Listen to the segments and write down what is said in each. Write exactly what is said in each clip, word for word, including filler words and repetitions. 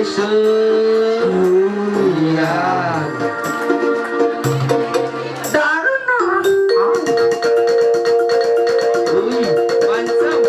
Yan. Daran na. Uy, mansang.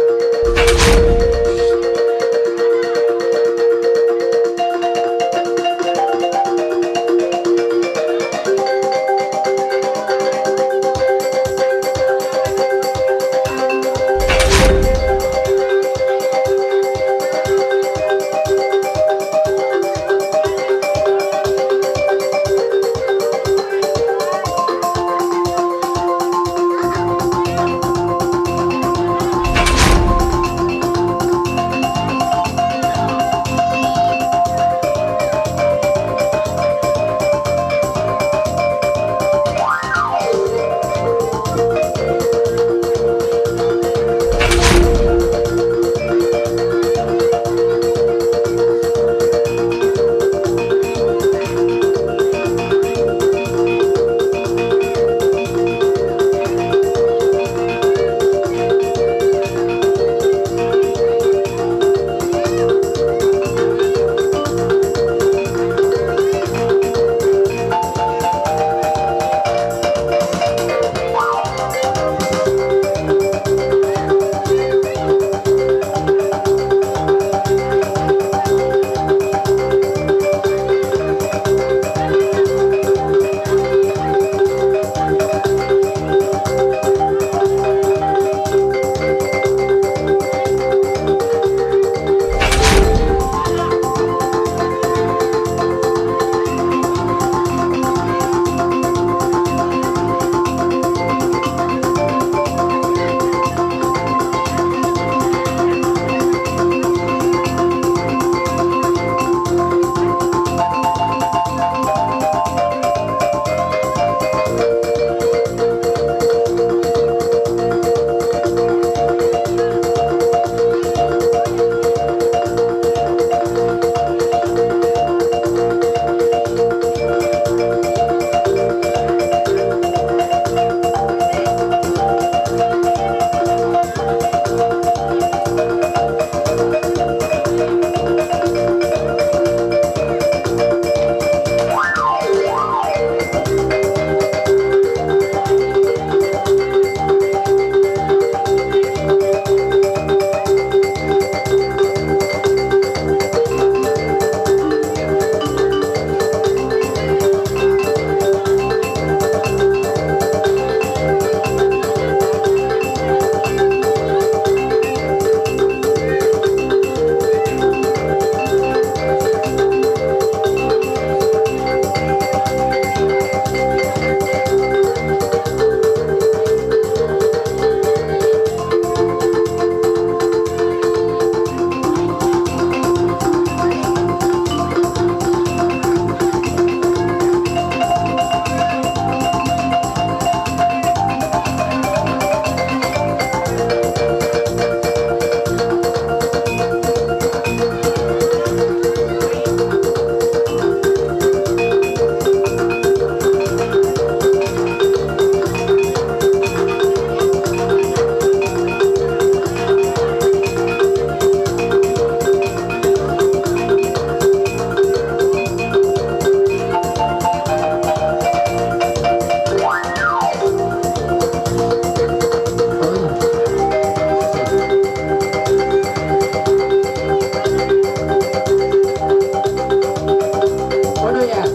Unu yan?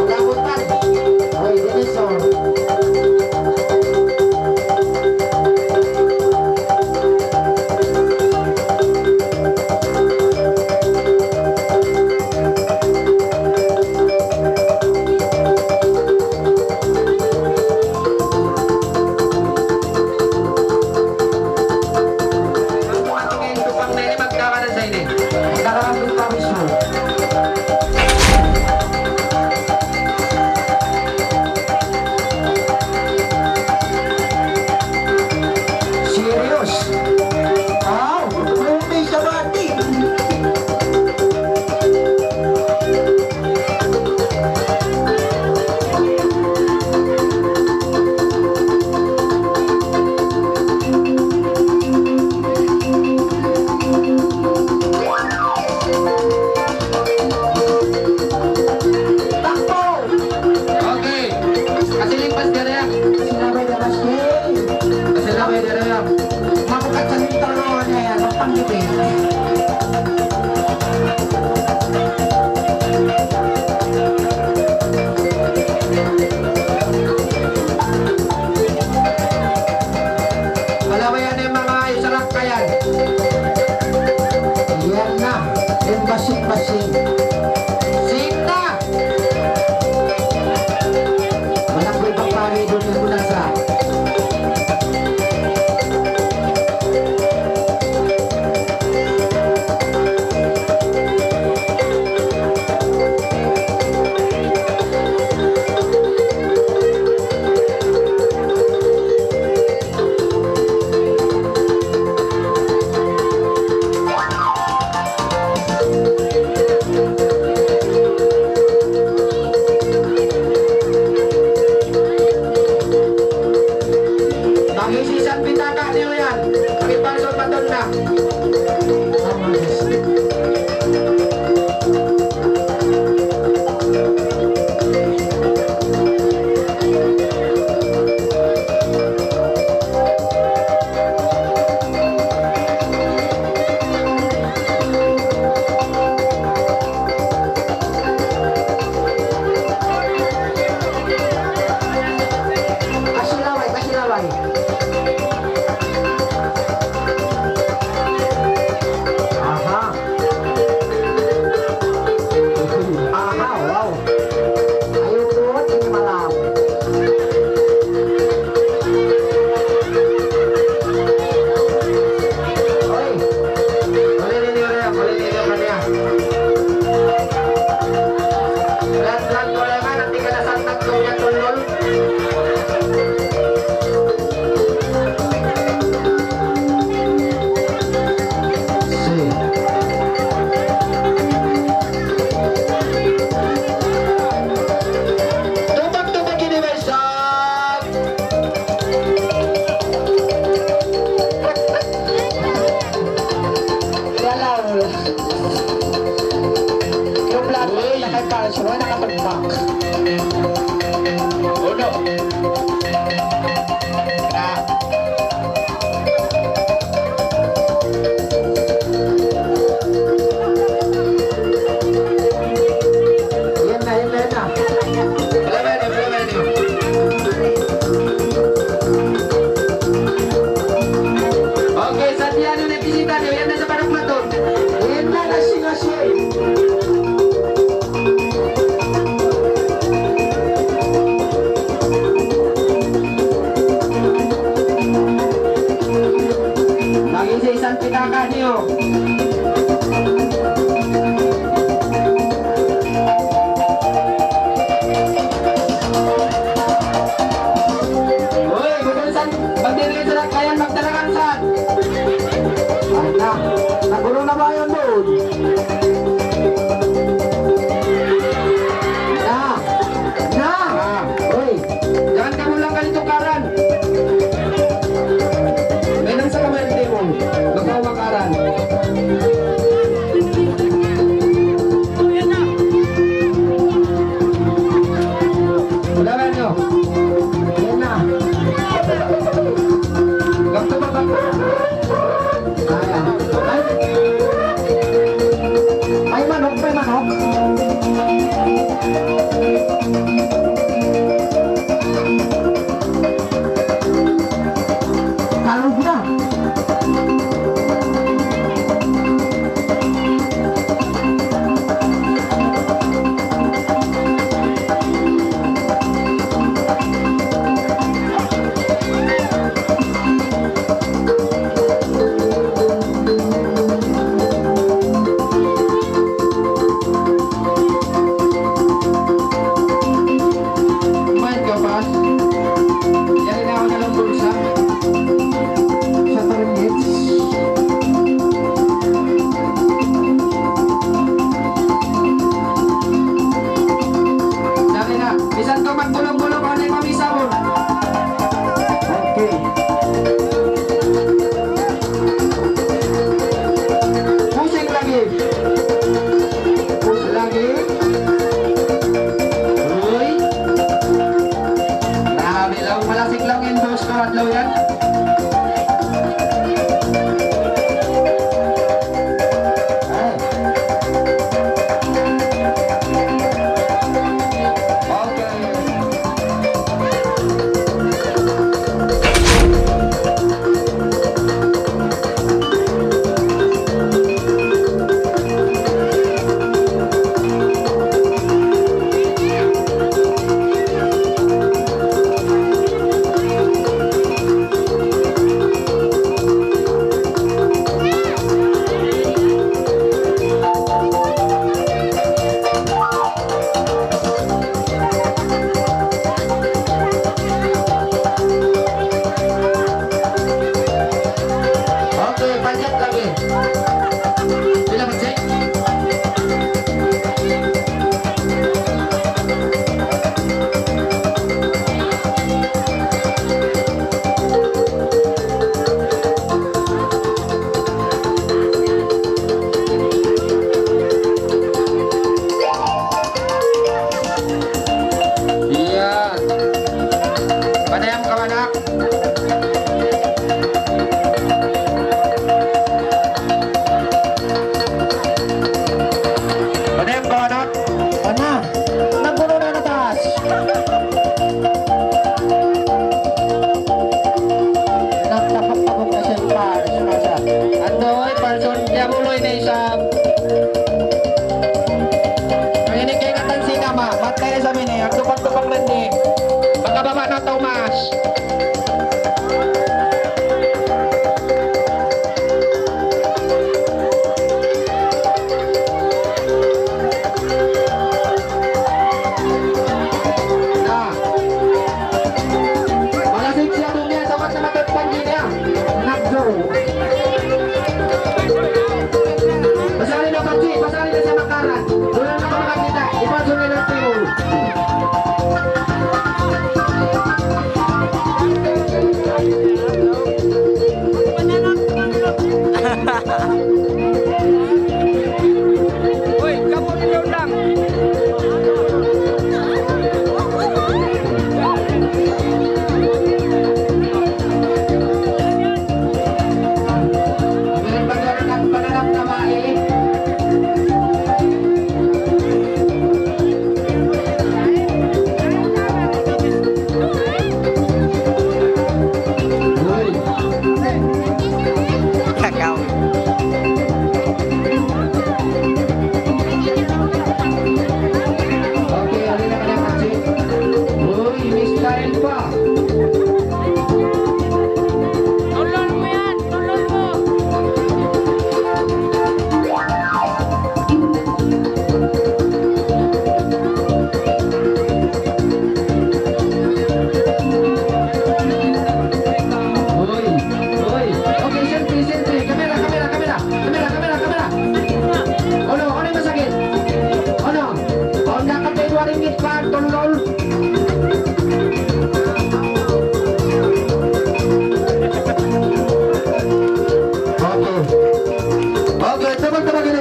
Rambutan. Oy, dinosaur. Ang dumating ngayon, tupang na ini, magkakaroon sa ini. Magkakaroon ng pabisyo. Serious? Aw, grabe siya, bati. Sing. Sing na! Wala' ku ipagpari doon yung kunasa. Mag-isi sa pitaka niyu yan. Pagkipangsul matun na. Pasilaway, pasilaway. Aha. Aha, wow. Ayaw po, ini malam. Oy. Uli ninyo na yan, uli ninyo kaniya. Pelan-pelan, problema, nanti ka na sa tatlo niya tulol. Si. Tubag-tubag ini, Bay Sab. Wala, wala. Yung vlog, uy, nakapalso, wala nakatumbak. Uno. Ah. Yan na, yan na, yan na. Wala ba yun? Wala ba yun? Okay, sa tiyan yung napisita niyo, yan na sa Panakmaton. Yan na, kasi nga siya eh. Mag-isa-isang pitaka niyo. Uy, gusto saan? Magdiri sa lakayan, magdalagan saan? Ay na, naguro na ba yun doon? Na! Na! Ah. Uy! Jangan kamu lang kayo tukaran. Meron sa kamay ng demo. Magkawakaran. Wala na nyo. Yan na. Ganito ba ba? Ay, ay. Ay. Ay, manok, may manok. Kalog na. Main ka pa? Yari na ako na lang bulsa. Sa target. Dali na. Bisan ka magbulong-bulong, kung ano yung pamisabon. Okay. Pusing lagi. Pusing lagi. Uy. Grabe, laung pala si Clown and Boss ko, adlaw yan. Eh. Okay.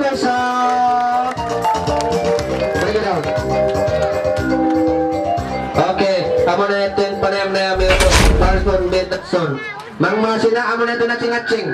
So, balik ka daw. Okay, amu na yadtu in panayam-nayam yadtu. First one, Benson. Bang masina, amu na yadtu in aching-aching.